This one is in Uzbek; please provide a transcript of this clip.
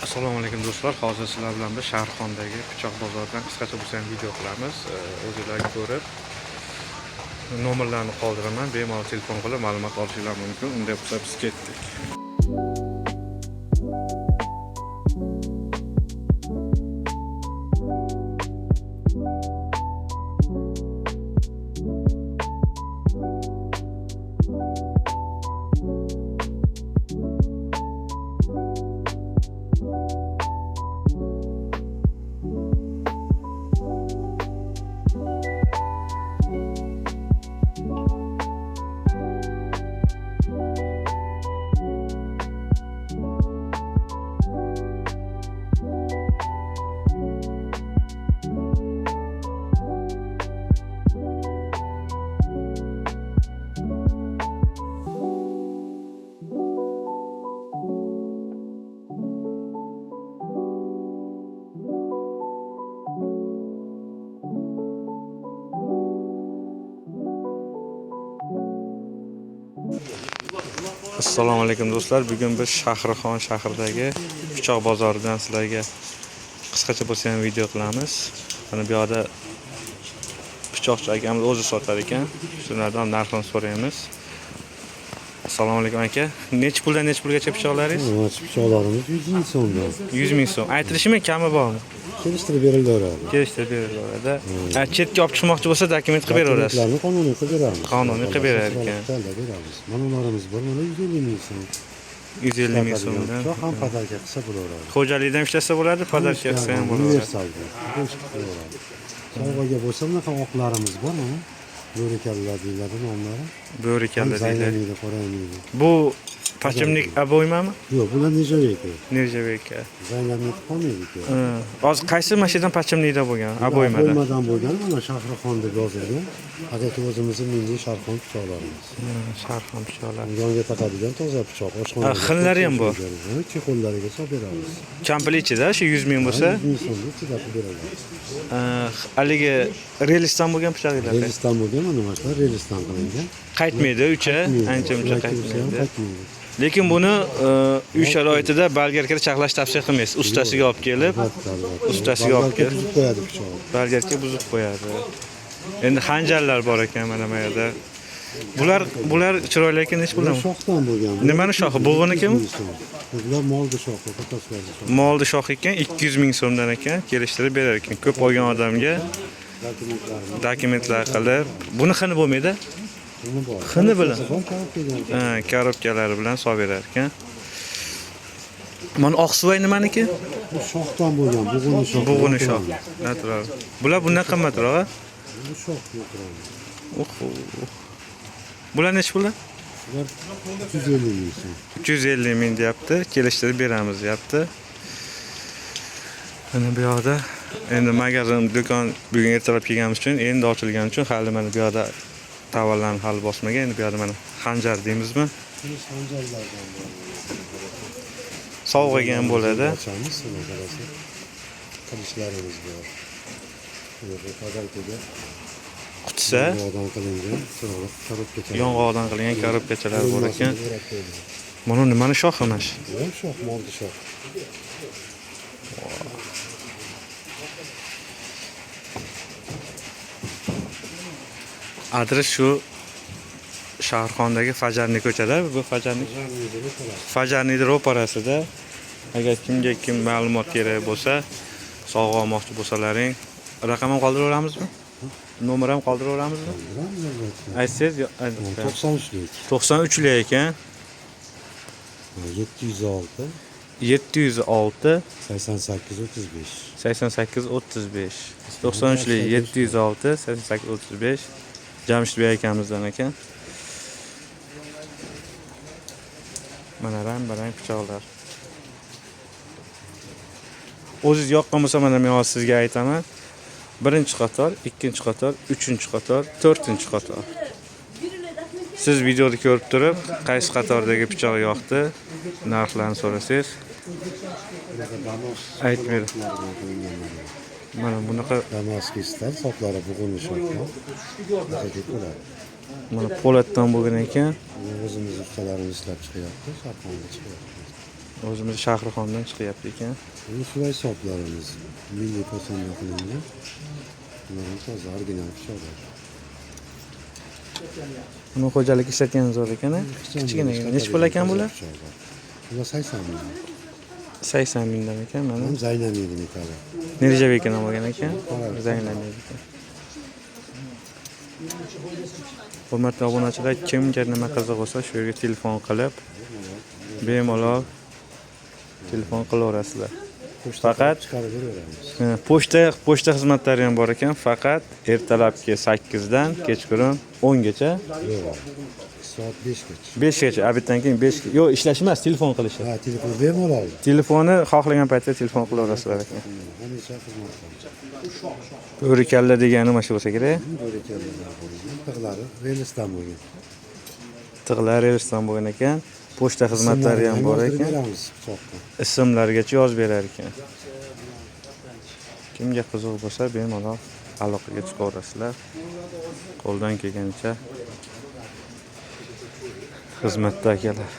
Assalomu alaykum do'stlar. Hozir sizlar bilan biz Shahrixondagi pichoq bozoridan qisqacha bo'lsa ham video qilamiz. O'zinglar ko'rib nomerlarni qoldiraman. Bemalol telefon qilib ma'lumot olishinglar mumkin. Unday bo'lsa biz ketdik. Assalomu alaykum do'stlar. Bugun biz Shahrixon shahridagi pichoq bozoridan sizlarga qisqacha bo'lsa ham video qilamiz. Mana bu yoqda pichoqchi akamiz o'zi sotar ekan. Shulardan narxini so'raymiz. Assalomu alaykum aka. Necha puldan necha pulgacha pichoqlaringiz? Maç pichoqlarimiz 100 ming so'mdan. 100 ming so'm. Aytilishimi kami bormi? Kelishtirib berilaveradi. Kelishtirib beraveradi. Ha, chetga olib chiqmoqchi bo'lsa dokument qilib beraverasiz. Dokumentlarni qonuniy qilib beramiz. Qonuniy qilib berar ekan. Tanlab beramiz. Mana ularimiz bor, mana 150 ming so'm. 150 ming so'mdan. Pichoq ham podarka qilsa bo'laveradi. Xo'jalikdan ishlasa bo'ladi, podarka qilsa ham bo'ladi. Universal. Bo'laveradi. Sovg'aga bo'lsa bunaqa oqlarimiz bor mana. Bo'rikallalar deyiladi nomlari. Bo'rikalla deyiladi. Zaylaniydi, qoraymaydi. Bu pachimlik oboymami? Yo'q, bular nejaveyka. Nerjaveyka. Zaylanib qolmaydi-ku. Hozir qaysi mashinadan pachimlikda bo'lgan? Oboymada. Aboymadan bo'lgan mana Shahrixon deb yozilgan. Haqiqiy o'zimizni milliy Sharxon pichoqlarimiz. Sharxon pichoqlar. Yonga taqadigan toza pichoq, oshxonaga. Ha, xillari ham bor. Chexollariga solib beramiz. Kampili ichida shu 100 ming bo'lsa, 100 ming so'mga ichida beramiz. Haligi relisdan bo'lgan pichoqlar. Relisdan bo'lgan mana mana shular relisdan qilingan. Qaytmaydi ucha, ancha muncha Yoki bo'lsa ham qaytmaydi. qaytmaydi. Lekin buni uy sharoitida bolgarkada chaqlash tavsiya qilmaysiz. Ustasiga olib kelib, Albatta, albatta. Ustasiga olib Bolgarka kel. buzib qo'yadi pichoqni. Bolgarka buzib qo'yadi. Endi xanjarlar bor ekan mana bu yerda. Bular chiroyli ekan, necha Bular puldan? shoxdan bo'lgan. Nimani shoxi? Bo'g'inikimi? 200 ming so'm. Bular molni shoxi, qo'taslarni shoxi. Molni shoxi ekan 200 ming so'mdan ekan, kelishtirib berar ekan. Ko'p olgan odamga Dokumentlarimiz dokumentlar qilib, buni xini bo'lmaydi. buni bor. Xini bilan. Bor, korobkadan. Ha, korobkalari bilan solib berar ekan. Mana oqsuvay nimaniki? Bu shoxdan bo'lgan, bo'g'ini shoxi. Bo'g'ini shox. Natural. Bular bundan qimmatroq, a? Bu shox natural. Uh, uh. Bular necha puldan? Bular 350 ming so'm. 350 ming deyapti, kelishtirib beramiz deyapti. Mana bu yoqda endi magazin do'kon bugun ertalab kelganimiz uchun, endi ochilgani uchun hali mana bu yoqda tovarlarni hali bosmagan. Endi bu yoqda mana xanjar deymizmi? Kumush xanjarlardan bor. Sovg'aga ham bo'ladi. Ochamiz, buni qarasa. Qilichlarimiz bor. Bunaqa podarkaga Qutisa yong'oqdan qilingan chiroyli korobkachalar. yong'oqdan qilingan korobkachalar bor ekan. O'rab qo'yilgan. Mana nimani shoxi mana shu? Bu ham shox, molni shox. Adres shu Shahrixondagi Fajarni ko'chada. Bu Fajarni Fajarniyni ro'parasida. Agar kimga kim ma'lumot kerak bo'lsa, sovg'a olmoqchi bo'lsalaring, raqam ham qoldiraveramizmi? Nomer ham qoldiraveramizmi? Bilamiz albatta. Aytsangiz, 93lik, 93lik ekan. 706, 706 88 35. 88 35. 93lik 706 88 35. Jamshidbek akamizdan ekan. Mana rang-barang pichoqlar. O'zingiz yoqqan bo'lsa mana men hozir sizga aytaman. Birinchi qator, ikkinchi qator, uchinchi qator, to'rtinchi qator. Siz videoda ko'rib turib, qaysi qatordagi pichoq yoqdi, narxlarni so'rasangiz Bunaqa Damas aytib beradi. bilan qilingan mana. Mana bunaqa Damaskiy stal soplari bo'g'inli shoxdan. Bunaqa deb bo'ladi. mana po'latdan bo'lgan ekan. Buni o'zimiz ustalarimiz ishlab chiqyapti, Sharxonda chiqyapti. O'zimiz Shahrixondan chiqyapti ekan. Buni suvay soplarimiz milliy posonda qilingan. Bular ham toza original pichoqlar. Buni xo'jalik ishlatgan zo'r ekan, a? Kichkina. Nechi pul ekan bular? Pichoqlar. Bular 80 ming. 80 mingdan ekan mana. Ham zaynamiydi metali. Nержавейкаdan bo'lgan ekan. Zanglamaydi ekan. Hurmatli obunachilar, kimga nima qiziq bo'lsa, shu yerga telefon qilib, bemalol telefon qilaverasizlar. Pochta Faqat chiqarib beraveramiz. Pochta xizmatlari ham bor ekan, faqat ertalabki 8 dan kechqurun 10 gacha, Yo'q. Soat 5 gacha. 5 gacha, обед dan keyin 5, yo'q, ishlash emas, telefon qilishi. Ha, telefon bemalol. Telefoni xohlagan paytda telefon qilaverasizlar ekan. Hamisha xizmat qilamiz. Bo'rikalla degani mana shu bo'lsa kerak. Bo'rikallalar bo'lgan. Tig'lari relsdan bo'lgan. Tig'lar relsdan bo'lgan ekan. Pochta xizmatlari ham bor Yozdirib ekan. beramiz pichoqqa. Ismlargacha yozib berar ekan. Kimga qiziq bo'lsa, bemalol aloqaga chiqaverasizlar. Qo'ldan kelgancha xizmatda akalar.